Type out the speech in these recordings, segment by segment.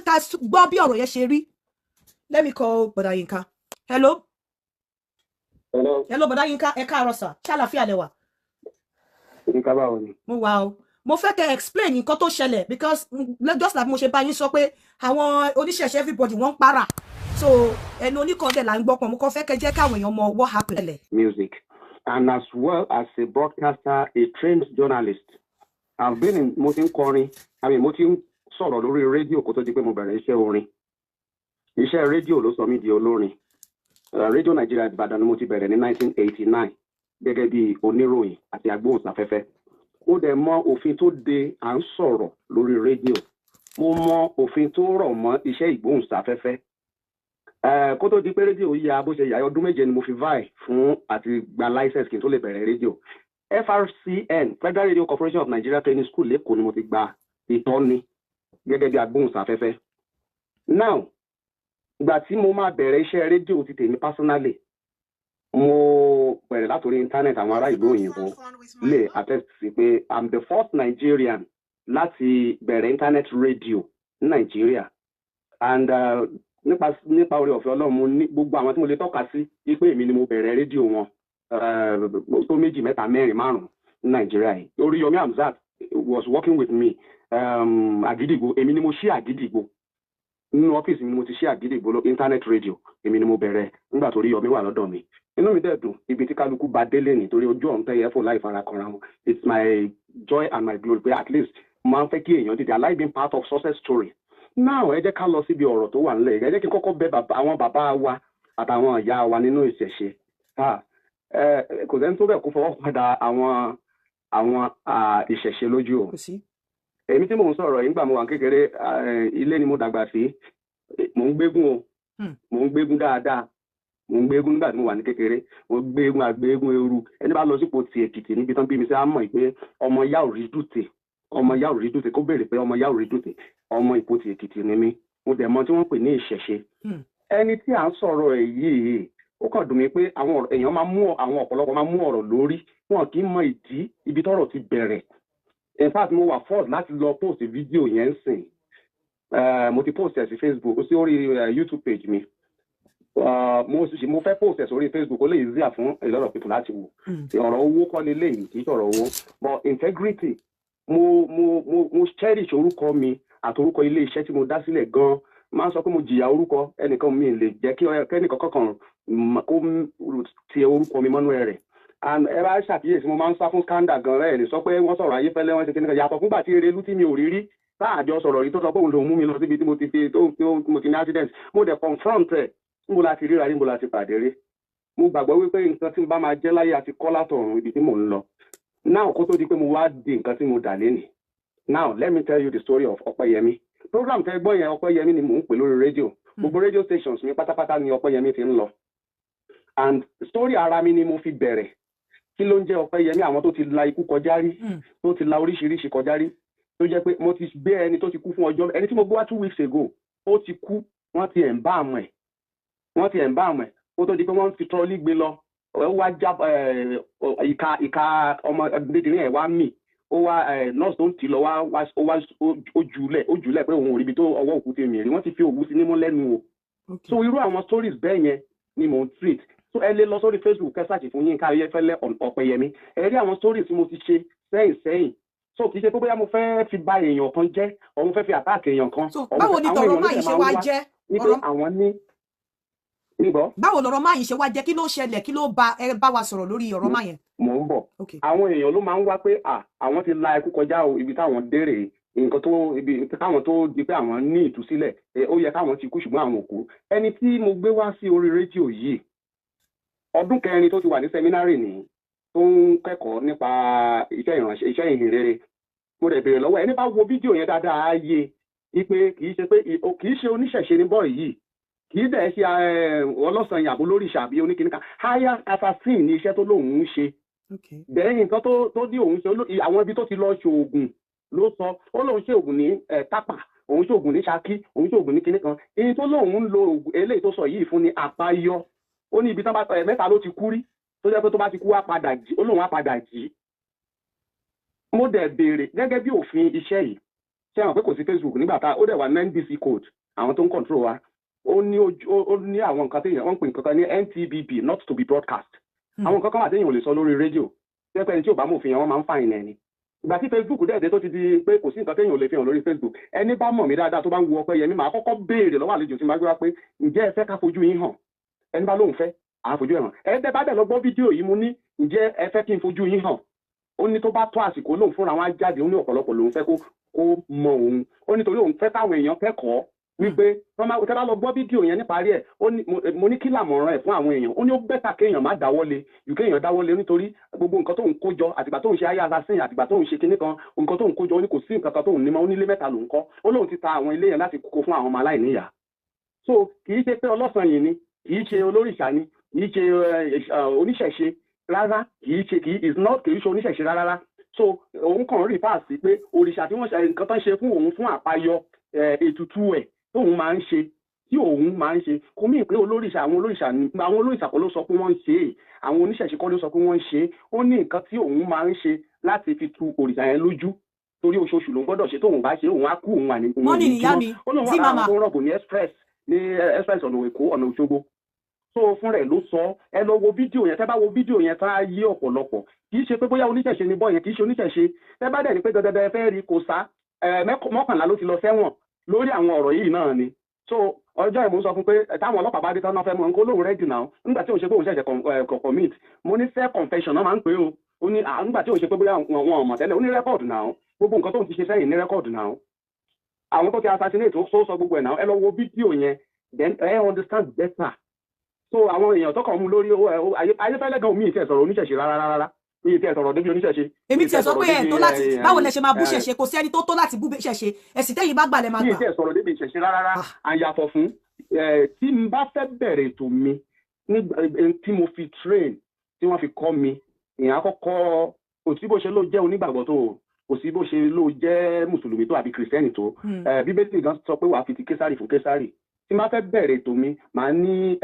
ká gbọ́ bí ọ̀rọ̀ yẹn ṣe rí. Let me call Bọ̀dá Yínká. Hello? Hello. Hello, Bọ̀dá Yínká, ẹ káàárọ̀ sà, ṣàlàfíà lẹ wà? Yínká, báwo ni? Mo wà o. Mo fẹ́ kẹ́ explain nǹkan tó ṣẹlẹ̀ because just like mo ṣe bá yín sọ pé àwọn oníṣẹ̀ṣe, everybody, wọ́n ń para, so ẹnu oníkàndẹ̀ là ń gbọ́ pọ̀. Mo kàn fẹ́ kẹ́ jẹ́ káwọn èèyàn mọ what happened. Music and as well as a broadcaster, a trained journalist. I've been in, mo ti ń kọrin, I mean, mo ti ń sọ̀rọ̀ lórí rédíò kó tó di pé mo bẹ̀rẹ̀ iṣẹ́ orin. Iṣẹ́ rédíò ló sọ mí di olórin. Rédíò Nàìjíríà Ìbàdàn ni mo ti bẹ̀rẹ̀ ní 1989 gẹ́gẹ́ bí oníròyìn àti agbóhùnsáfẹ́fẹ́. Mo dẹ̀ mọ òfin tó de à ń sọ̀rọ̀ lórí rédíò. Mo mọ òfin tó rọ̀ mọ́ iṣẹ́ ìgbóhùnsáfẹ́fẹ́. Kó tó di pé rédíò yá bó ṣe yà, ọdún 7 ni mo fi vie fún àti gba license kí n tó lè bẹ̀rẹ̀ rédíò. FRCN, Federal Radio Corporation of Nigeria Training School l'Ékòó ni mo ti gba ìtọ́ni gẹ́gẹ́ bí agbóhùnsáfẹ́fẹ́. Now, ìgbà tí mo máa bẹ̀rẹ̀ iṣẹ́ rédíò ti tèmi personally, mo bẹ̀rẹ̀ látòrí internet. Àwọn ará ìlú òyìnbó lè attest sí pé I'm the first Nigerian láti bẹ̀rẹ̀ internet radio ní Nàìjíríà and nípa oore ọ̀fẹ́ Ọlọ́run, mo ní gbogbo àwọn tí mo lè tọ́ka sí wípé èmi ni mo bẹ̀rẹ̀ rédíò wọn tó méjì, mẹ́ta, mẹ́rin, márùn ní Nàìjíríà yìí. Oríyọmí Hamzat was working with me. Àgídìgbò, èmi ni mo ṣí Àgídìgbò. Nínú ọ́fíìsì mi ni mo ti ṣí Àgídìgbò lọ internet radio. Èmi ni mo bẹ̀rẹ̀ nígbà tó Oríyọmí wà lọ́dọ̀ mi. Inú mi dẹ̀ dùn ibi tí kálukú bá délé nítorí ojú ọ̀run tẹ́yẹ fò láì fara kanra wọn. It's my joy and my glory pé at least mo máa ń fẹ́ kí èèyàn dìde. I like being part of success story. Now, ẹ jẹ́ ká lọ síbi ọ̀rọ̀ tó wà nílẹ̀. Ẹ jẹ́ kí n kọ́kọ́ bẹ̀ àwọn bàbá wa àtàwọn ìyá wa nínú ìṣẹ̀ṣe. Kò sẹ́ni tó bẹ̀ kó fọwọ́ padà àwọn ìṣẹ̀ṣe lójú o. Kò sí. Èmi tí mò ń sọ̀rọ̀ yìí, nígbà mo wà kékeré, ilé ni mo dàgbà sí. Mò ń gbégún o. Mò ń gbégún dáadáa, mò ń gbégún. Nígbà tí mo wà ní kékeré, mo gbégún, àgbégún eru. Ẹni bá lọ sípò ti Èkìtì níbi tán bí mi sí, á mọ̀ pé ọmọ yá ò rí dùtè, ọmọ yá ò rí dùtè. Kó béèrè pé ọmọ yá ò rí dùtè, ọmọ Ìpotì Èkìtì ni mí. Mo dẹ̀ mọ̀ tí wọ́n pè ní ìṣẹ̀ṣe. Ẹni tí à ń sọ̀rọ̀ ẹ̀ yìí, ó kàn dùn mí pé àwọn èèyàn máa mú àwọn ọ̀pọ̀lọpọ̀ máa mú ọ̀rọ̀ lórí, wọn kì í mọ ìdí ibi tọ́rọ̀ ti bẹ̀rẹ̀. In fact, mo wà forced láti lọ post fídíò yẹn ń sìn. Mo ti post ẹ̀ sí Facebook, sí orí YouTube page mi. Mo sì mo fẹ́ post ẹ̀ sórí Facebook, ó lè easier fún a lot of people láti wò. Ọ̀rọ̀ owó kọ́ leléyìí, kì í ṣọ̀rọ̀ owó, but integrity. Mo cherish orúkọ mi àti orúkọ ilé iṣẹ́ tí mo dá sílẹ̀ gan. Máa ń sọ pé mo jìyà orúkọ. Ẹnìkan mi lè jẹ́ kí kẹ́nìkan kankan kó ti orúkọ mi mọ́nú ẹ rẹ̀. And ẹ bá ṣàkíyèsí, mo máa ń sá fún scandal gan. Ẹ lè sọ pé wọ́n sọ̀rọ̀ Ayéfẹ́lẹ́, wọ́n ṣe kíní kan, yàtọ̀ fúngbà tí Erelú tí mi ò rí rí láàjọ sọ̀rọ̀ rí tó sọ pé òun lòún mú mi lọ síbi tí mo ti fi tó tó mo ti ní accident. Mo dẹ̀ confront ẹ̀, níbo la ti ríra, níbo la ti pàdé rí. Mo gbàgbọ́ wípé nǹkan tí n bá máa jẹ́ láyé àti kọ́ látọ̀run ibi tí mò ń lọ now, kó tó di pé mo wá di nǹkan tí mo dà lénìí. Now, let me tell you the story of Ọpẹ́yẹmí. Program tẹ́ gbọ́ yẹn, Ọpẹ́yẹmí ni mò ń pè lórí rédíò. Gbogbo radio stations mi pátápátá ni Ọpẹ́yẹmí ti ń lọ and story ara mi ni mo fi bẹ̀rẹ̀. Kí ló ń jẹ́ Ọpẹ́yẹmí? Àwọn tó ti la ikú kọjá rí, tó ti la oríṣiríṣi kọjá rí, tó jẹ́ pé mo ti gbé ẹni tó ti kú fún ọjọ́. Ẹni tí mo gbé wá 2 weeks ago, ó ti kú, wọ́n ti ẹ̀ ń bá àmọ̀ ẹ̀, wọ́n ti ẹ̀ ń bá àmọ̀ ẹ̀ kó tó di pé wọ́n fi trolley gbé lọ. Ó wá já ìka ọmọ dídìrín ẹ̀ wá mì. Ó wá nọ́ọ̀sì tó ń tì lọ wá ó wá ó jùlẹ̀ pé òun ò ríbi tó ọwọ́ òkú ti mì rí. Wọ́n ti fi òwú sí nímú lẹ́nu o. So irú àwọn stories bẹ́ẹ̀ yẹn ni mò ń treat. So ẹ lè lọ sórí Facebook, kẹ́ search fún Yínká Ayéfẹ́lẹ́ Ọpẹ́yẹmí, ẹ rí àwọn stories tí mo ti ṣe sẹ́yìn sẹ́yìn. So kì í ṣe pé bóyá mo fẹ́ fi ba èèyàn kan jẹ́ or mo fẹ́ fi attack èèyàn kan. So báwo ni àwọn tọ̀rọ̀ èèyàn máa ló yìí dẹ̀ ṣe máa ń wá wá jẹ́ ní pé ọ̀rọ̀ àwọn ní nígbọ́. Báwo lọ̀rọ̀ máa yìí ṣe wá jẹ́? Kí ló ṣẹlẹ̀? Kí ló bá ẹ bá wa sọ̀rọ̀ lórí ọ̀rọ̀ máa yẹn? Mò ń bọ̀. Ok. Àwọn èèyàn ló máa ń wá pé à àwọn ti la ikú kọjá o, ibi táwọn dé rèé, nǹkan tó ibi káwọn tó di pé àwọn ní ìtúsílẹ̀, ó yẹ káwọn ti kú, ṣùgbọ́n àwọn ò kú. Ẹni tí mo gbé wá sí orí rédíò yìí, ọdún kẹrin tó ti wà ní seminary ní tó ń kẹ́kọ̀ọ́ nípa iṣẹ́ ìránṣẹ́, iṣẹ́ ìhìnrere. Mo dẹ̀ béèrè lọ́wọ́ ẹni bá wo fídíò yẹn dáadáa, á yé i pé kì í ṣe pé kì í ṣe oníṣẹ̀ṣe ní bọ́ọ̀ yìí, kì í dẹ̀ ṣe ọlọ́sàn yàbò lórí ìṣàbí oníkìníkà, hire assassin ní iṣẹ́ tó lóun ń ṣe. Bẹ́ẹ̀ nǹkan tó ní òun ṣe, àwọn ibi tó ti lọ ṣe oògùn ló sọ. Ó lóun ṣe oògùn ní Tápà, òun ṣe oògùn ní Ṣakí, òun ṣe oògùn ní kinní kan. Èyí tó lóun ń lo oògùn eléyìí tó sọ yìí fún ni àpáyọ. Ó ní ibi tán bá mẹ́ta ló ti kú rí, tó jẹ́ pé tó bá ti kú, á padà jí. Ó lóun á padà jí. Mo dẹ̀ béèrè gẹ́gẹ́ bí òfin iṣẹ́ yìí. Ṣé àwọn pé kò sí Facebook nígbà tá ó dẹ̀ wà ní NBC code, àwọn tó ń control wa, ó ní ojú, ó ní àwọn nǹkan téèyàn wọ́n ń pè nǹkan kan ní NTBB, not to be broadcast. Àwọn nǹkan kan wà téèyàn ò lè sọ lórí rédíò, tẹ́pẹ́ ẹni tí ò bá mọ̀ òfin yẹn, wọ́n máa ń fine ẹni. Ìgbà tí Facebook dẹ̀ dé, tó ti di pé kò sí nǹkan téèyàn ò lè fi hàn lórí Facebook, ẹni bá mọ̀ mí dáadáa, tó bá ń wo Ọpẹ́yẹmí, màá kọ́kọ́ béèrè lọ́wọ́ àlejò tí màá gbé wá pé, "Ǹjẹ́ ẹ fẹ́ ká fojú yín hàn?" Ẹni bá lóun fẹ́, àá fojú ẹ̀ hàn. Ẹ bẹ́ẹ̀ bá dẹ̀ lọ gbọ́ fídíò yìí, mo ní, "Ǹjẹ́ ẹ fẹ́ kí n fojú yín hàn?" Ó ní tó bá tó àsìkò, lóun fúnra wọn á jáde. Ó ní ọ̀pọ̀lọpọ̀ lòun fẹ́ kó mọ òun. Ó nítorí òun fẹ́ káwọn èèyàn kẹ́kọ̀ọ́ wípé tẹ́ bá lọ gbọ́ fídíò yẹn níparí ẹ̀, ó ní mo ní kí làmọ̀ràn ẹ̀ fún àwọn èèyàn. Ó ní ó better kéèyàn má dáwọ́lé jù kéèyàn dáwọ́lé, nítorí gbogbo nǹkan tóun kó jọ, àtìgbà tóun ṣe ayé assassin, àtìgbà tóun ṣe kinní kan, nǹkan tóun kó jọ, ó ní kò sí nǹkan kan tóun ní mọ́. Ó nílé mẹ́ta lòun kọ́, ó lóun ti ta àwọn ilé yẹn láti kó fún àwọn ọmọ aláìníyàá. So kì í ṣe pé ọlọ́sàn yìí ni, kì í ṣe olórìṣà ni, kì í ṣe oníṣẹ̀ṣe rárá, kì í ṣe, kì í is not, kì í ṣe oníṣẹ̀ṣe rárá. So òun kàn rí pass pé òrìṣà tí wọ́n ṣe nǹkan tán ṣe fún òun fún àpayọ ètùtù ẹ̀ tóun máa ń ṣe, tí òun máa ń ṣe, kò mí pé olórìṣà, àwọn olórìṣà ni. Àwọn olórìṣà kọ́ ló sọ pé wọ́n ń ṣe é, àwọn oníṣẹ̀ṣe kọ́ ló sọ pé wọ́n ń ṣe é. Ó ní nǹkan tí òun máa ń ṣe láti fi tu òrìṣà yẹn lójú, torí oṣooṣù lòun gbọ́dọ̀ ṣe. Tóun bá ṣe, òun á kú, òun wà ní òun ò Wọ́n ní ní ìyá jí mi, mọ́. Ó lóun wà tí lára màmá àwọn tó ń rọ̀bù ní express, ní express ọ̀nà Èkó, ọ̀nà Òṣogbo. So fún rẹ̀ ló sọ. Ẹ lọ wo fídíò yẹn. Tẹ́ bá wo fídíò yẹn tá a yé ọ̀pọ̀lọpọ̀, kì í ṣe pé bóyá oníṣẹ̀ṣe ni bọ́ yẹn, kì í ṣe oníṣẹ̀ṣe. Tẹ́ bá dẹ̀ ní pé dandan ẹ fẹ́ rí, kò sá ẹ 11 ló ti lọ sẹ́wọ̀n lórí àwọn ọ̀rọ̀ yìí náà ni. So ọjọ́ ìmú sọ fún pé táwọn ọlọ́pàá bá dé tán náà fẹ́ mú nǹkan, olóhùn ready náà nígbà tí òun ṣe pé òun ṣẹ̀ṣẹ̀ commit. Mo ní self confession náà máa ń pè ó. Ó ní nígbà tí òun ṣe pé bóyá wọn ò mọ̀ tẹ́lẹ̀, ó ní record náà, gbogbo nǹkan tóun ti ṣe sẹ́yìn ní record náà, àwọn tó ti assassinate, ó sọ gbogbo ẹ̀ náà. Ẹ lọ wo fídíò yẹn, then ẹ understand better. So àwọn èèyàn tó kàn mú lórí Ayéfẹ́lẹ́ gan, mi ì tẹ̀ sọ̀rọ̀ oníṣẹ̀ṣe rárá rárá, mi ì tẹ̀ sọ̀rọ̀ débi oníṣẹ̀ṣe. Èmi Mi ì tiẹ̀ tẹ̀ sọ sọ̀rọ̀ pé ẹ̀ débi tó láti báwo lẹ ṣe máa bú ẹ ṣẹ̀ṣe? Kò sí ẹni tó tó láti bú ṣẹ̀ṣe. Ẹ̀sìn tẹ́yìn bá gbà lẹ máa Mi ì gbà. tẹ̀ sọ̀rọ̀ débi ìṣẹ̀ṣe rárá. Ah. Àyàtọ̀ fún tí n bá fẹ́ bẹ̀rẹ̀ ètò mi nígbà tí mo fi train, tí wọ́n fi kọ́ mi, ìyẹn àkọ́kọ́, kò sí bó ṣe ló jẹ́ onígbàgbọ́ tó, kò sí bó ṣe ló jẹ́ mùsùlùmí tó àbí kìrìsìtẹ́nì tó. Bíbélì gan sọ pé wàá fi ti Késàrì fún Késàrì. Tí n bá fẹ́ bẹ̀rẹ̀ ètò mi, màá ní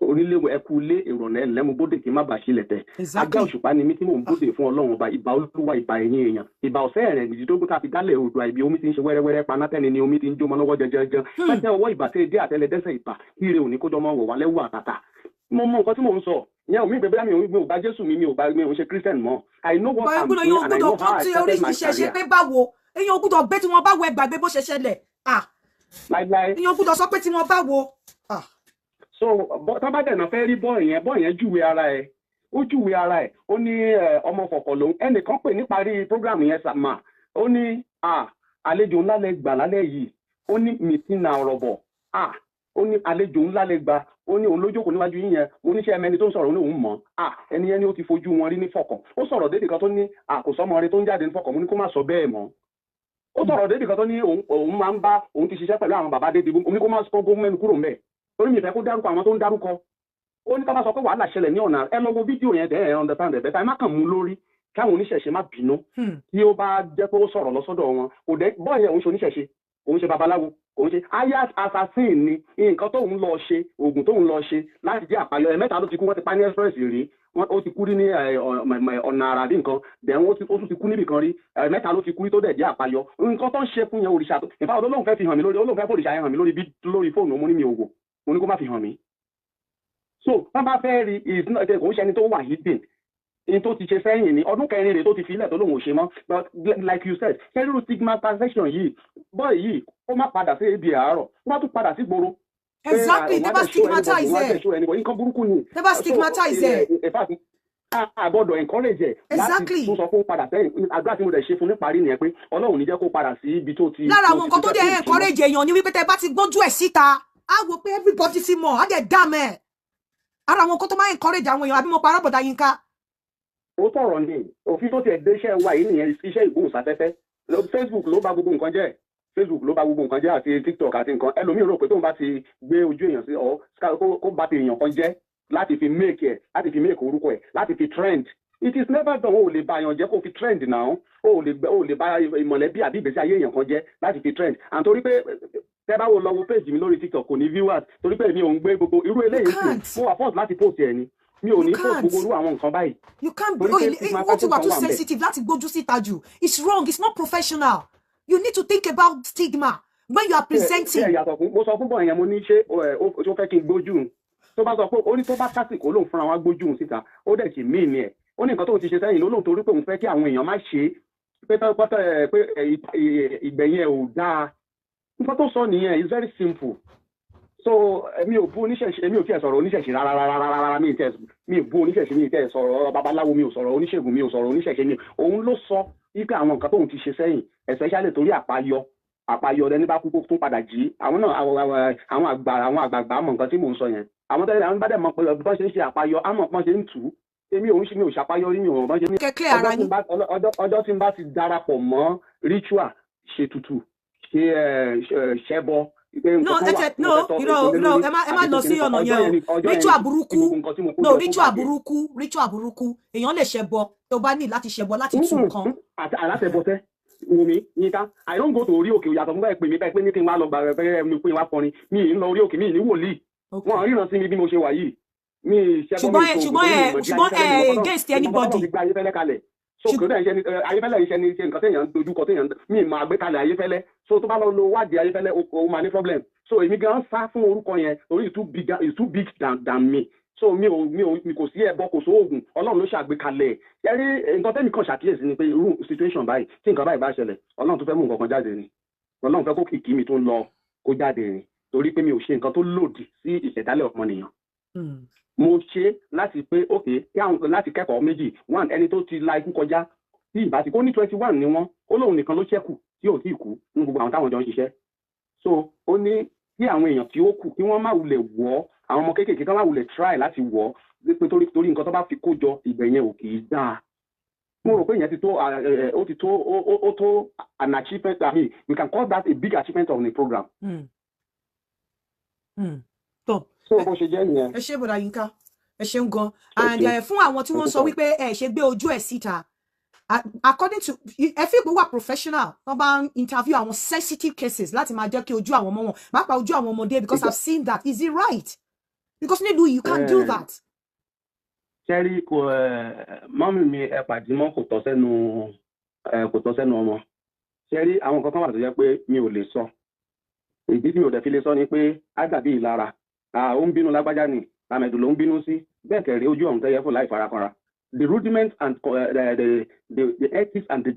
onílé, ẹkú ilé, èrò ọ̀nà, ẹlẹ́mu bóde, kí n má bàa ṣílẹ̀ tẹ̀. Ajá òṣùpá ni mí tí mò ń bóde fún Ọlọ́run ọba. Ìbà Olúwa, ìbà ẹ̀yìn èèyàn, ìbà ọ̀sẹ̀ ẹ̀rẹ̀ ìdídógún tá a fi dálẹ̀ odò àìbí omi ti ń ṣe wẹ́rẹ́wẹ́rẹ́ panátẹ́ni ni omi ti ń jómọ lọ́wọ́ jẹjẹrẹ. Pẹ́tẹ́ ọwọ́ ìbà tẹ́ dé àtẹlẹdẹ́sẹ̀, ìbà ire òní kó jọmọ wọ̀ wálé wà tàtà. Mo mọ nǹkan tí mò ń sọ ìyẹn omi ìgbẹ́ bóyá mi ò bá Jésù mi, mi ò ṣe Christian mọ́. I know what Bọ́ I'm gbọ́dọ̀ doing yóò and I gbọ́dọ̀ know how kọ́ I tí started orí my ìṣẹ̀ṣe career. pé báwo èèyàn gbọ́dọ̀ gbé tí wọ́n bá wo, ẹ gbàgbé bó ṣe ṣẹlẹ̀. Ah, Láíláí. èèyàn gbọ́dọ̀ sọ pé tí wọ́n bá wo. Ah. So tọ́ bá dẹ̀nà fẹ́ rí bọ́ọ̀ yẹn, bọ́ọ̀ yẹn júwe ara ẹ̀, ó júwe ara ẹ̀. Ó ní ọmọ kọ̀kọ̀ lòun. Ẹnìkan pè níparí program yẹn sàmà, ó ní àlejò ńlá lẹ gbà lálẹ́ yìí. Ó ní mìtínà ọ̀rọ̀ bọ̀. Ó ní àlejò ńlá lẹ gbà. Ó ní òun lójókòó níwájú yín yẹn. Mo ní ṣe ẹmẹni tó ń sọ̀rọ̀? Ó ní òun mọ̀. Ẹni yẹn ni ó ti fojú wọn rí ní fọkàn. Ó sọ̀rọ̀ dédì kan tó ní àkòsọ́mọ rẹ tó ń jáde ní fọkàn. Mo ní kó má sọ bẹ́ẹ̀ mọ́. Ó sọ̀rọ̀ dédì kan tó ní òun máa ń bá òun ti ṣiṣẹ́ pẹ̀lú àwọn bàbá dédì. Mo ní kó má sọ, kó mẹ́nu kúrò ńbẹ̀, torí mi fẹ́ kó dárúkọ àwọn tó ń dárúkọ. Ó ní ká bá sọ pé wàhálà ṣẹlẹ̀ ní ọ̀nà. Ẹ lọ wo fídíò yẹn, dẹ́ ẹ understand ẹ̀ better. Ẹ má kàn mú lórí, káwọn oníṣẹ̀ṣe má bínú. Tí ó bá jẹ́ pé ó sọ̀rọ̀ lọ́sọ́dọ̀ wọn, kò dé bọ́ọ̀ yẹn. Òun ṣe oníṣẹ̀ṣe, òun ṣe babaláwo, òun ṣe ayat assassin ni. Nǹkan tóun lọ ṣe, oògùn tóun lọ ṣe láti jẹ́ àpáyọ ẹ̀ mẹ́ta ló ti kú. Wọ́n ti pa ní express rí, wọ́n ó ti kú rí ní ọ̀nà àrà bí nǹkan dẹ̀, ó tún ti kú níbì kan rí. Mẹ́ta ló ti kú rí tó dẹ̀ jẹ́ àpáyọ. Nǹkan tó ń ṣe fún yẹn, òrìṣà tó ìfà olóhùn fẹ́ fi hàn mí lórí, olóhùn fẹ́ fòrìṣà yẹn hàn mí lórí bí lórí fóònù. Mo ní mi ò wò, mo ní kó má fi hàn mí. So wọ́n bá fẹ́ rí, is not, kò ń ṣe ẹni tó wà hidden. In tó ti ṣe sẹ́yìn ní ọdún kẹrin rẹ̀ tó ti filẹ̀ tó lòun ò ṣe mọ́. But like you said, ṣẹ́rú stigmatization yìí, bọ́ọ̀ yìí, ó má padà sí ibi àárọ̀, ó má tún padà sí gbòòrò. Exactly, tẹ́ bá stigmatize ẹ̀. Nǹkan burúkú ni. Tẹ́ bá stigmatize ẹ̀. In fact, a gbọ́dọ̀ encourage ẹ̀ láti tún sọ fún padà sẹ́yìn. Àdúrà tí mo dẹ̀ ṣe fún níparí nìyẹn pé Ọlọ́run ní jẹ́ kó padà sí ibi tó ti. Lára àwọn nǹkan tó dẹ̀ encourage èèyàn ni wípé tẹ́ bá ti gbójú ẹ̀ síta, á wò pé everybody ti mọ̀, á dẹ̀ dá mẹ́. Ara àwọn nǹkan tó máa encourage àwọn èèyàn, àbí mo parọ́, bọ̀dá Yínká? Ó tọ̀rọ̀ ni. Òfin tó tiẹ̀ dé iṣẹ́ wa yìí nìyẹn, iṣẹ́ ìgbóhùnsáfẹ́fẹ́. Facebook ló bà gbogbo nǹkan jẹ́, Facebook ló bà gbogbo nǹkan jẹ́ àti TikTok àti nǹkan. Ẹlòmíì rò pé tóun bá ti gbé ojú èèyàn sí ọ, kó bá ti èèyàn kan jẹ́ láti fi make ẹ̀, láti fi make orúkọ ẹ̀, láti fi trend. It is never done. O ò lè ba èèyàn jẹ́ kó fi trend now. O ò lè ba ìmọ̀lẹ́bí àbí ìgbésí ayé èèyàn kan jẹ́ láti fi trend. And torí pé tẹ́ bá wo, lọ wo page mi lórí TikTok, kò ní viewers, torí pé èmi ò ń gbé gbogbo irú eléyìí sí. Mo wà force láti post ẹ̀ ni. Mi ò You ní post can't. gbogbo irú àwọn nǹkan báyìí. You can't. Torí Oh, pé ó ti stigmatization wà too wà ńbẹ̀. sensitive láti gbójú síta jù. It's wrong. It's not professional. You need to think about stigma when you are Ṣé presenting. ẹ yàtọ̀ fún, mo sọ fún bọ̀ yẹn, mo ní ṣé ó fẹ́ kí n gbójú òun? Tó bá sọ pé ó ní tó bá tásìkò, lóun fúnra wa gbójú òun síta. Ó dẹ̀ sì mí ni ẹ̀, ó ní nǹkan tó ti ṣe sẹ́yìn ló lóun, torí pé òun fẹ́ kí àwọn èèyàn má ṣe é, pé pé ìgbẹ̀yìn ẹ̀ ò dáa. Nǹkan tó sọ nìyẹn. It's very simple. So èmi ò bú oníṣẹ̀ṣe, èmi ò tiẹ̀ sọ̀rọ̀ oníṣẹ̀ṣe rárá rárá rárá. Mi ì tiẹ̀, mi ò bú oníṣẹ̀ṣe, mi ì tiẹ̀ sọ̀rọ̀ babaláwo, mi ò sọ̀rọ̀ oníṣègùn, mi ò sọ̀rọ̀ oníṣẹ̀ṣe. Mi òun ló sọ wípé àwọn nǹkan tóun ti ṣe sẹ́yìn, especially torí àpáyọ, àpáyọ ẹni bá kú kó tún padà jí. Àwọn náà, àwọn àgbà, àwọn àgbààgbà mọ̀ nǹkan tí mò ń sọ yẹn. Àwọn tẹ́lẹ̀, àwọn bá dẹ̀ mọ̀ pé bọ́n ṣe ń ṣe àpáyọ, á mọ̀ bọ́n ṣe ń tù ú. Èmi ò ń ṣe, mi ò ṣàpáyọ rí, mi ò mọ̀ bọ́n ṣe ní. Kẹ́ clear ara Ọjọ́ tí yín. n bá ọjọ́ tí n bá ti darapọ̀ mọ́ ritual, ṣe tutù, ṣe ṣẹbọ, pé No, nǹkan ẹ kan wà tẹ tí no, mo fẹ́ tọ́ irọ́ ètò lé irọ́, lórí ẹ má àbí lọ tó sí kinní kan, ọ̀nà ọjọ́ yẹn o. yẹn ni ọjọ́ yẹn Ritual ni kí burúkú. gbogbo nǹkan tí mo kó No, jọ kó ritual bàjẹ́. burúkú, ritual burúkú. Èèyàn lè ṣẹbọ tó bá ní láti ṣẹbọ láti tú nǹkan. Àti alátẹ̀bọ̀tẹ́ wò mí, Yínká, I don't go to orí òkè. Yàtọ̀ fún bẹ́ẹ̀ pè mí bẹ́ẹ̀ pé ní kí n wá lọ gbà pé mi pé n wá kọrin, mi ì ń lọ orí òkè, mi ì ní wòlíì. Wọn ríran sí mi bí mo ṣe wà yìí. Mi ì ṣẹbọ, mi Ṣùgbọ́n ì ẹ ṣoògùn, ṣùgbọ́n torí ẹ mi ì mọ̀ bí ṣùgbọ́n ẹ Ayéfẹ́lẹ́, mi ì mọ̀ against tọ́lọ́ mi ì mọ̀ tọ́lọ́ anybody. ti gbé Ayéfẹ́lẹ́ kalẹ̀. So kò dẹ̀ ń ṣe ni Ayéfẹ́lẹ́ yìí ṣe ni ṣe nǹkan téèyàn ń dojúkọ, téèyàn mi ì máa gbé kalẹ̀ Ayéfẹ́lẹ́. So tó bá lọ lo wádìí Ayéfẹ́lẹ́, o máa ní problem. So èmi gan sá fún orúkọ yẹn torí it's too big than me. So mi ò mi kò sí ẹbọ, kò sóògùn, Ọlọ́run ló ṣàgbékalẹ̀ ẹ. Rí nǹkan tẹ́mi kàn ṣàkíyèsí ni pé irú situation báyìí, tí nǹkan báyìí bá ṣẹlẹ̀, Ọlọ́run tó fẹ́ mú nǹkan kan jáde ni. Ọlọ́run fẹ́ kó kìkì mi tó ń lọ kó jáde ni, torí pé mi ò ṣe nǹkan tó lòdì sí ìṣẹ̀dálẹ̀ ọmọnìyàn. Mo ṣe láti pé ok, kí àwọn láti kẹ́kọ̀ọ́ méjì. One, ẹni tó ti la ikú kọjá, tí ìbá ti kó ní 21 ni wọ́n, ó lóun nìkan ló ṣẹ́kù tí ò tíì kú ní gbogbo àwọn táwọn jọ ń ṣiṣẹ́. So ó ní kí àwọn èèyàn tí ó kù kí wọ́n má wulẹ̀ wọ̀ ọ́, àwọn ọmọ kéékèèké kí wọ́n má wulẹ̀ try láti wọ̀ ọ́, pé torí nǹkan tó bá fi kó jọ, ìgbẹ̀yẹn ò kì í dáa. Mo rò pé ìyẹn ti tó, ó ti tó, ó tó an achievement. I mean, we can call that a big achievement of the program. Tó. So bó ṣe jẹ́ nìyẹn. Ẹ ṣé, bọ̀dà Yínká, ẹ ṣeun gan. And Okay. fún àwọn tí wọ́n sọ wípé ẹ ṣe gbé ojú ẹ̀ síta, according to ẹ fi pé wà professional, wọ́n bá ń interview àwọn sensitive cases láti máa jẹ́ kí ojú àwọn ọmọ wọn, pàápàá ojú àwọn ọmọdé, because I've seen that. Is it right? Because nílùú, you can't do that. Ṣẹ́rí kò ẹ̀ mummy mi, ẹ pàdímọ́, kò tọ́ sẹ́nu ẹ, kò tọ́ sẹ́nu ọmọ. Ṣẹ́rí àwọn nǹkan kan wà tó jẹ́ pé mi ò lè sọ. Ìdí tí mi ò dẹ̀ fi lè sọ ni pé á dàbí ìlara. Ó ń bínú lágbájá ni, tàmẹ̀dù ló ń bínú sí. Bẹ́ẹ̀ kẹ̀rí, ojú ọ̀hún tẹ́yẹ fò láì farakanra. The rudiment and the ethics and the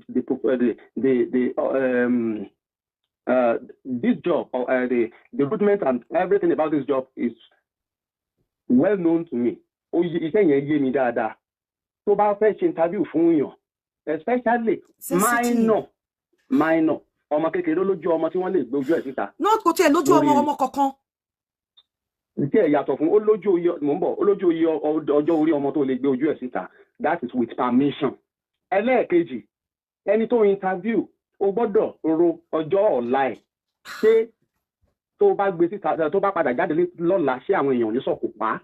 this job, the rudiment and everything about this job is well known to me. Ó yé, iṣẹ́ yẹn yé mi dáadáa. Tó bá fẹ́ ṣe interview fún èèyàn, especially Sensitive. minor, ọmọ kékeré, lójú ọmọ tí wọ́n lè gbé ojú ẹ̀ síta. Not kò tiẹ̀ lójú ọmọ Lórí ọmọ kankan. Tí ẹ̀ yàtọ̀ fún ó lójú oyè, mò ń bọ̀, ó lójú oyè ọjọ́ orí ọmọ tó lè gbé ojú ẹ̀ síta. That is with permission. Ẹlẹ́ẹ̀kejì, ẹni tó interview, ó gbọ́dọ̀ ro ọjọ́ ọ̀la ẹ̀. Ṣé tó bá gbé síta, tó bá padà jáde lọ́la, ṣé àwọn èèyàn ò ní sọ̀kò pa á?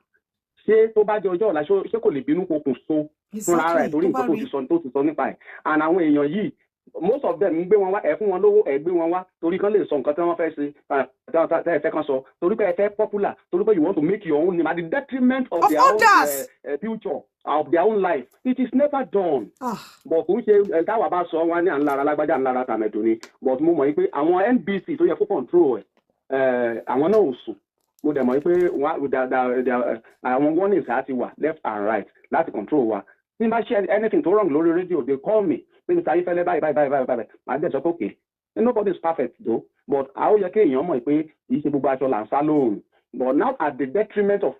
Ṣé tó bá jẹ ọjọ́ ọ̀la, ṣé kò lè bínú kokùn so fúnra rẹ̀ torí Tó bá nǹkan tó rí ti sọ, tó ti sọ nípa ẹ̀? And àwọn èèyàn yìí, most of them ń gbé wọn wá, ẹ fún wọn lówó, ẹ gbé wọn wá torí kán lè sọ nǹkan tí wọ́n fẹ́ ṣe, tẹ́ ẹ fẹ́ kán sọ, torí pé ẹ fẹ́ popular, torí pé you want to make your own name at the detriment of Of their own others. Future, of their own life. It is never done. But kò ń ṣe ẹ táwa bá sọ wọn ní à ń lára lágbájá, à ń lára tàmẹ̀dù ni. But mo mọ̀ yín pé àwọn NBC tó yẹ kó control ẹ̀, àwọn náà ò sùn. Mo dẹ̀ mọ̀ yín pé àwọn warnings á ti wà left and right láti control wa. Tí n bá ṣe anything tó wrong lórí rédíò, they call me pé Mr. Ayéfẹ́lẹ́, báyìí báyìí báyìí báyìí báyìí. Màá dẹ̀ sọ pé okay, nobody is perfect though, but a ó yẹ kí èèyàn mọ̀ pé kì í ṣe gbogbo aṣọ là ń sá lóòrùn, but not at the detriment of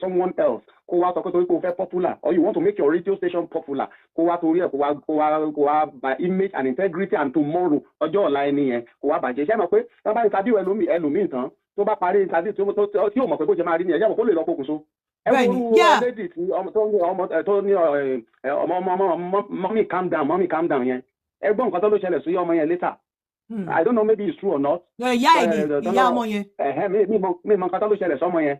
someone else. Kó wá sọ pé torí pé o fẹ́ popular or you want to make your radio station popular, kó wá torí ẹ̀ kó wá by image and integrity and tomorrow, ọjọ́ ọ̀la ẹni yẹn, kó wá bàjẹ́. Ṣé ẹ mọ̀ pé wọ́n bá interview ẹlòmíì tán, tó bá parí interview, tí ò mọ̀ pé bó ṣe máa rí nìyẹn, ṣé ẹ mọ̀ kó lè lọ pokùnso? Ẹ wo irú lady tí ọmọ tó ní ọmọ tó ní ọmọ ọmọ ọmọ "Mommy, calm down, mommy, calm down" yẹn. Ẹ gbọ́ nǹkan tó ló ṣẹlẹ̀ sí ọmọ yẹn later. I don't know, maybe it's true or not. Ìyá ẹ̀ ni ìyá ọmọ yẹn. Ẹ̀hẹ́, mi mọ nǹkan tó ló ṣẹlẹ̀ sọ́mọ yẹn.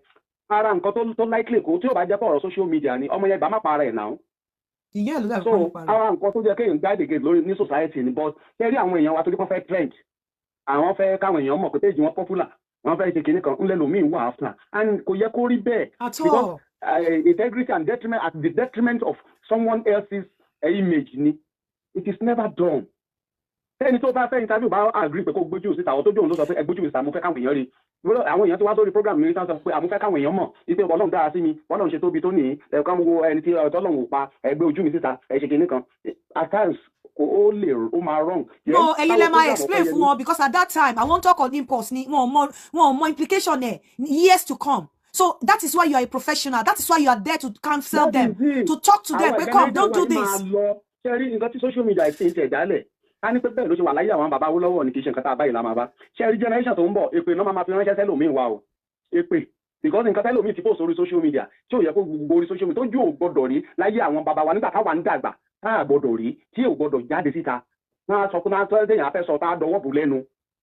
Ara nǹkan tó likely kó tí ò bá jẹ́ pé ọ̀rọ̀ social media ni, ọmọ yẹn bá má para ẹ̀ náà. Ìyá ẹ̀ ló dàbí So pọ́n nípa rẹ̀. ara nǹkan tó jẹ́ kéèyàn guide against lórí ní society ni. But ṣé rí àwọn èèyàn wa, torí wọ́n fẹ́ trend, àwọn fẹ́ káwọn èèyàn mọ̀ pé page wọn popular, wọ́n fẹ́ ṣe kinní kan ńlẹ́ lòmíì wà after, and kò yẹ kó rí bẹ́ẹ̀ At because all. integrity and detriment at the detriment of someone else's image ni. It is never done. Tẹ́ni tó bá fẹ́ interview bá agree pé kó gbójú síta, àwọn tó jóun ló sọ pé ẹ gbójú síta, mo fẹ́ káwọn èèyàn rí. Àwọn èèyàn tó wá sórí program mi sọ pé àwọn fẹ́ káwọn èèyàn mọ̀ wípé Ọlọ́run dára sí mi, Ọlọ́run ṣe tóbi tó nìyí, ẹ̀ka wo ẹni tí Ọlọ́run ò pa, ẹ gbé ojú mi síta, ẹ ṣe kinní kan. At times ó lè ó máa wrong. No, ẹ̀yin lẹ máa explain fún wọn, because at that time àwọn talk on impulse ni, wọn ò mọ implication ẹ̀ years to come. So that is why you are a professional. That is why you are there to counsel them, to talk to them pé, "Come, don't do this." Ṣe rí nǹkan tí social media ṣe ń tẹ̀ dálẹ̀, ká ní pé bẹ́ẹ̀ ló ṣe wà láyé àwọn bàbá Awólọ́wọ̀ ní, kì í ṣe nǹkan tá a báyìí la máa bá. Ṣe rí generation tó ń bọ̀, èpè náà máa fi ránṣẹ́ sẹ́lòmíì wa o, èpè, because nǹkan tẹ́lòmíì ti post orí social media tí ò yẹ kó gbogbo orí social media tó jù ò gbọdọ̀ rí láyé àwọn bàbá wa nígbà táwa ń dàgbà, tá a gbọdọ̀ rí, tí ò gbọdọ̀ jáde síta, náà sọ pé náà tọ́ ẹ̀yàn afẹ́ sọ tá a dọwọ́ bù lẹ́nu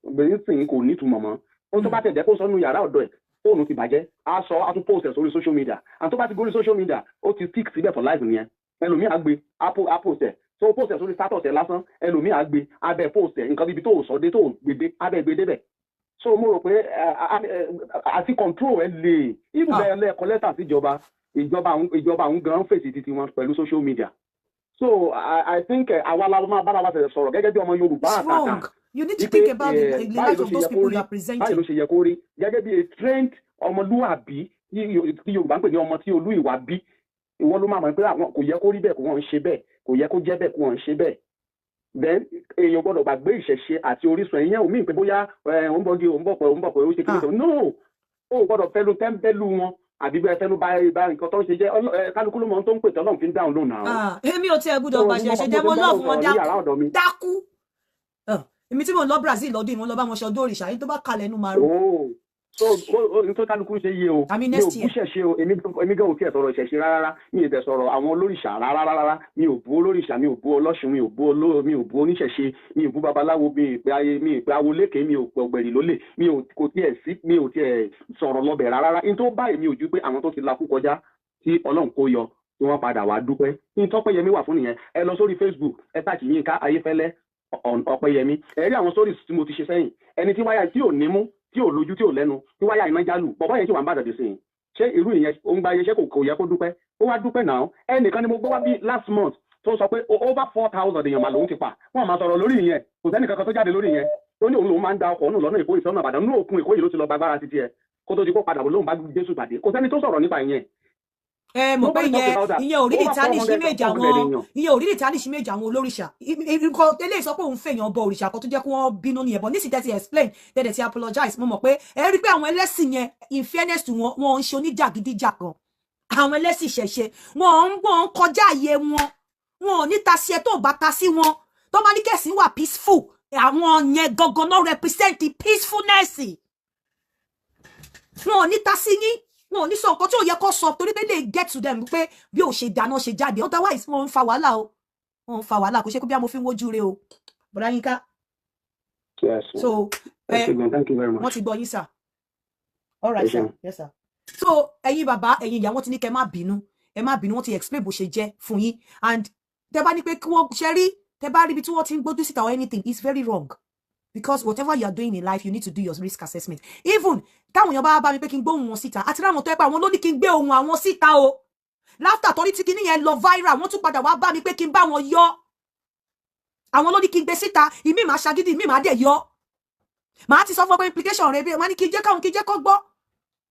gbèsè sìn, kò ní ìtumọ̀ mọ́. Ó tó bá tẹ̀ jẹ́ kó sọ nínú yàrá ọ̀dọ̀ ẹ̀, fóònù ti bàjẹ́, á sọ, á tún post ẹ̀ sórí social media, and tó bá ti gorí social media, ó ti stick síbẹ̀ for life nìyẹn. Ẹlòmíì á gbé, á post ẹ̀, tó post ẹ̀ sórí status ẹ̀ lásán, ẹlòmíì á gbé abẹ́ post ẹ̀, nǹkan bíbi tó sọ dé, tó gbé dé abẹ́ gbé débẹ̀. So mo rò pé àti control ẹ lè even bẹ́ẹ̀ lẹ́ẹ̀kọ́ lẹ́tà síjọba, ìjọba àwọn gan fèsì títí wọn pẹ̀lú social media. So I think àwa la máa bára wa sọ̀rọ̀ gẹ́gẹ́ bí ọmọ Yorùbá àtàtà. You need to think about the life of those people you are presenting. Báyìí ló ṣe yẹ kó rí, gẹ́gẹ́ bí a trained ọmọlúwàbí tí Yorùbá ń pè ní ọmọ tí olú ìwà bí. Ìwọ ló máa mọ̀ pé àwọn kò yẹ kó rí bẹ́ẹ̀, kó wọ́n ń ṣe bẹ́ẹ̀, kò yẹ kó jẹ́ bẹ́ẹ̀, kó wọ́n ń ṣe bẹ́ẹ̀. Then èèyàn gbọ́dọ̀ gbàgbé ìṣẹ̀ṣe àti orísun ẹ̀yìn omi pé bóyá ò ń bọ́gi, ò ń bọ̀ pé ò ń bọ̀ pé ó ṣe kí ni. No, ó gbọ́dọ̀ fẹ́nu tẹ́ńbẹ́lú wọn àbí bẹ́ẹ̀ fẹ́nu bá nǹkan tó ń ṣe jẹ́. Kálukú ló mọ ohun tó ń pè tọ́lọ́run fi ń dáhùn lónà. Èmi ò tiẹ̀ gbọ́dọ̀ bàṣẹ ṣe jẹ́, mo love wọn dákú dákú. Èmi tí mo lọ Brazil lọ́dún yìí, mo lọ bá wọn ṣe ọdún òrìṣà yìí, tó bá kalẹ̀ ẹnu máa rú. So n tó kálukú ṣe yé o, mi ò bú ṣẹ̀ṣe o, èmi gan ò tiẹ̀ sọ̀rọ̀ ìṣẹ̀ṣe rárá, mi ì tẹ̀ sọ̀rọ̀ àwọn olórìṣà rárá rárá. Mi ò bú olórìṣà, mi ò bú ọlọ́ṣun, mi ò bú oníṣẹ̀ṣe, mi ò bú babaláwo, mi ì pé ayé, mi ì pé awolékè, mi ò pè ọ̀gbẹ̀rì lólè, mi ò kò tiẹ̀ sí, mi ò tiẹ̀ sọ̀rọ̀ lọ́bẹ̀ rárá. N tó bá èmi ò ju pé àwọn tó ti lakú kọjá tí Ọlọ́run kó yọ, tí wọ́n padà wá dúpẹ́ ní Tọ́pẹ́yẹmí wà fún nìyẹn. Ẹ lọ sórí Facebook, ẹ search Yínká Ayéfẹ́lẹ́ Ọpẹ́yẹmí, ẹ rí àwọn stories tí mo ti ṣe sẹ́yìn. Ẹni tí wáyà tí ò ní mú, tí ò lójú, tí ò lẹ́nu, tí wáyà iná jálù, bọ̀bọ́ yẹn sì wà ń bàdàn dé sí i. Ṣé irú ìyẹn ó ń gba iṣẹ́? Kò yẹ kó dúpẹ́, ó wá dúpẹ́ náà. Ẹnìkan ni mo gbọ́ wá bí last month tó sọ pé over 4,000 èèyàn mà lòún ti pa. Wọ́n máa sọ̀rọ̀ lórí ìyẹn, kò sẹ́nì kankan tó jáde lórí ìyẹn. Tó ní òun lòún máa ń da ọkọ̀ nù lọ́nà Èkó ìsọ́nà Ìbàdàn, ní òkun Èkó yìí ló ti lọ gbàgbára títí ẹ kó tó di kó padà bọ̀ lóun bá Jésù pàdé. Kò sẹ́ni tó sọ̀rọ̀ nípa ìyẹn. Ẹ mọ̀ pé ìyẹn ò rí tarnish image àwọn, ìyẹn ò rí tarnish image àwọn olórìṣà. Nǹkan eléyìí sọ pé òun fèèyàn bọ òrìṣà kan tó jẹ́ kí wọ́n bínú nìyẹn, but nísìnyí tẹ́ ti explain, tẹ́ ti apologize, mo mọ̀ pé ẹ rí pé àwọn ẹlẹ́sìn yẹn, in fairness to wọn, wọn ń ṣe oníjàgídíjàgan. Àwọn ẹlẹ́sìn ìṣẹ̀ṣe, wọn ń kọjá àyè wọn, wọn ò ní ta sí ẹ tó bá ta sí wọn. Tó bá ní kẹ̀sìn wà peaceful, àwọn yẹn gangan náà represent the peacefulness. Wọn ò ní ta sí yín, wọn ò ní sọ nǹkan tí ò yẹ kó sọ, torí pé lè get to them pé bí ò ṣe dáná ṣe jáde. Otherwise wọn ń fa wàhálà o, wọn ń fa wàhálà. Kò ṣe pé bí a mo fi ń wojú re o, bọ̀dá Yínká. Yes. So ẹ, thank you very much. Wọ́n ti gbọ́ yín, sir. All right, sir. Yes, sir. So ẹ̀yin bàbá, ẹ̀yin ìyá, wọ́n ti ní kẹ́ má bínú, ẹ má bínú. Wọ́n ti explain bó ṣe jẹ́ fún yín, and tẹ́ bá ní pé kí wọ́n ṣe rí, tẹ́ bá rí ibi tí wọ́n ti ń gbójú síta or anything, it's very wrong, because whatever you are doing in life, you need to do your risk assessment. Even táwọn èèyàn bá bá mi pé kí n gbóhùn wọn síta, àti ráwọn tó ẹ pé àwọn ló ní kí n gbé ohùn àwọn síta o, láfítà torí tí kinní yẹn lọ viral, wọ́n tún padà wá bá mi pé kí n bá wọn yọ. Àwọn ló ní kí n gbé síta. Ìmí màá ṣagídí, ìmí màá dẹ̀ yọ. Màá ti sọ fún ọ pé implication rẹ bí wọ́n ní kí n jẹ́ káwọn, kí n jẹ́ kó gbọ́,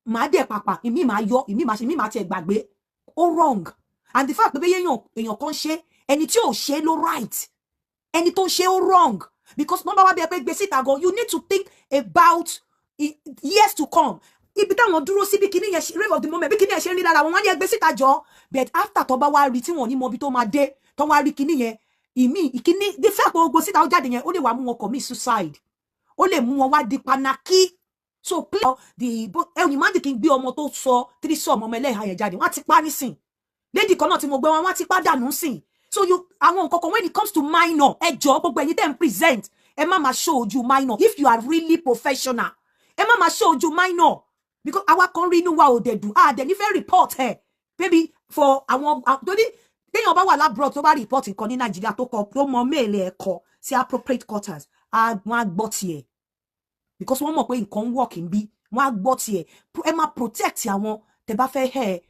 màá dẹ̀ pàpà, ìmí màá yọ, ìmí màá ṣe, ìmí màá tiẹ̀ gbàgbé. Ó wrong. And the fact pé bẹ́ẹ̀ èèyàn kan ṣe, ẹni tí ò ṣe ló right, ẹni tó ń ṣe ó wrong, because number one bí ẹ pé gbé síta gan, you need to think about years to come. Ibi táwọn dúró sí, bí kinní yẹn rave of the moment, bí kinní yẹn ṣe ń rí lára wọn, wọn ní ẹ gbé síta jọ. But after tó bá wá rí tí wọn ò ní mọ ibi tó máa dé, tó wá rí kinní yẹn, ìmí ìkíní, the fact pé gbogbo síta ó jáde yẹn, ó lè wá mú wọn commit suicide, ó lè mú wọn wá di panaki. So please, the ẹ̀yìn má dì kí n gbé ọmọ tó sọ threesome, ọmọ ẹlẹ́hàá yẹn jáde, wọ́n á ti pa nísìn. Lady kan náà tí mo gbé wọn, wọ́n á ti pa dànù sìn. So you, àwọn nǹkan kan, when it comes to minor, ẹ jọ̀ọ́, gbogbo ẹ̀yin tẹ́ ń present, ẹ má máa show ojú minor. If you are really professional, ẹ má máa show ojú minor, because àwa kan rí, inú wa ò dẹ̀ dùn, a dẹ̀ nífẹ̀ẹ́ report ẹ̀ maybe for àwọn torí téèyàn bá wà l'abroad, tó bá report nǹkan ní Nàìjíríà, tó kọ, tó mọ mail ẹ̀ kọ sí appropriate quarters, wọ́n á gbọ́ tiẹ̀, because wọ́n mọ̀ pé nǹkan ń work ń bí, wọ́n á gbọ́ tiẹ̀. Ẹ máa protect àwọn tẹ́ bá fẹ́ ẹ̀.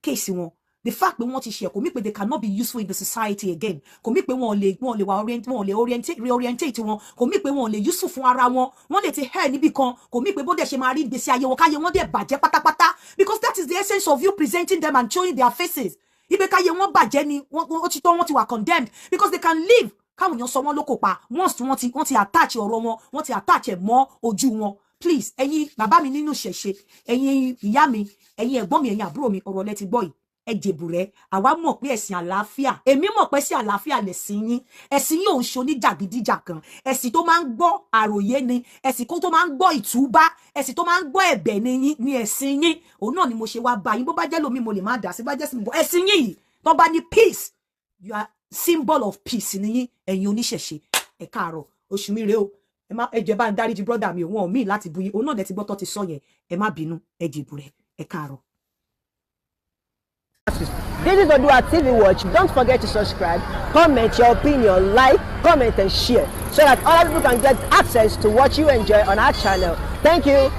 Case wọn, the fact pé wọ́n ti ṣe, kò mean pé they cannot be useful in the society again. Kò mean pé wọn ò lè wà orient, wọn ò lè orientate, reorientate wọn. Kò mean pé wọn ò lè useful fún ara wọn. Wọ́n lè ti hẹ́ níbì kan. Kò mean pé bó dẹ̀ ṣe máa rí ìgbésí ayé wọn, káyé wọn dẹ̀ bàjẹ́ pátápátá, because that is the essence of you presenting them and showing their faces, ibi káyé wọn bàjẹ́ ni wọ́n ti tọ́, wọ́n ti wà condemned, because they can live káwọn èèyàn sọ wọn lóko pa. Once wọ́n ti attach ọ̀rọ̀ wọn, wọ́n ti attach ẹ̀ mọ́ ojú wọn. Please, ẹ̀yin bàbá mi nínú ìṣẹ̀ṣe, ẹ̀yin ìyá mi, ẹ̀yin ẹ̀gbọ́n mi, ẹ̀yin àbúrò mi, ọ̀rọ̀ lẹ ti gbọ́ yìí. Ẹ jèbùrẹ́. Àwa mọ̀ pé ẹ̀sìn àlàáfíà, èmi mọ̀ pé sí àlàáfíà lẹ̀sìn yín. Ẹ̀sìn yóò ń ṣe oníjàgídíjàgan. Ẹ̀sìn tó máa ń gbọ́ àròyé ni ẹ̀sìn kó tó máa ń gbọ́ ìtúbá, ẹ̀sìn tó máa ń gbọ́ ẹ̀bẹ̀ ni yín ni ẹ̀sìn yín. Òun náà ni mo ṣe wá bá yín. Bó bá jẹ́ lómi, mo lè má dà sí, bá jẹ́ sí mi bọ́. Ẹ̀sìn yín yìí, tó bá ní peace, you are symbol of peace ni yín, ẹ̀yin oníṣẹ̀ṣe. Ẹ káàárọ̀, oṣù mi rèé o. Ẹ má, ẹ jẹ́ bá ń dáríjì brother mi. Òun ò mí láti bu yín. Òun náà dẹ̀ ti gbọ́ tó ti sọ yẹn. Ẹ má bínú, ẹ jìbù rẹ. Ẹ káàárọ̀. This is Odua TV Watch. Don't forget to subscribe, comment your opinion, like, comment, and share so that other people can get access to what you enjoy on our channel. Thank you.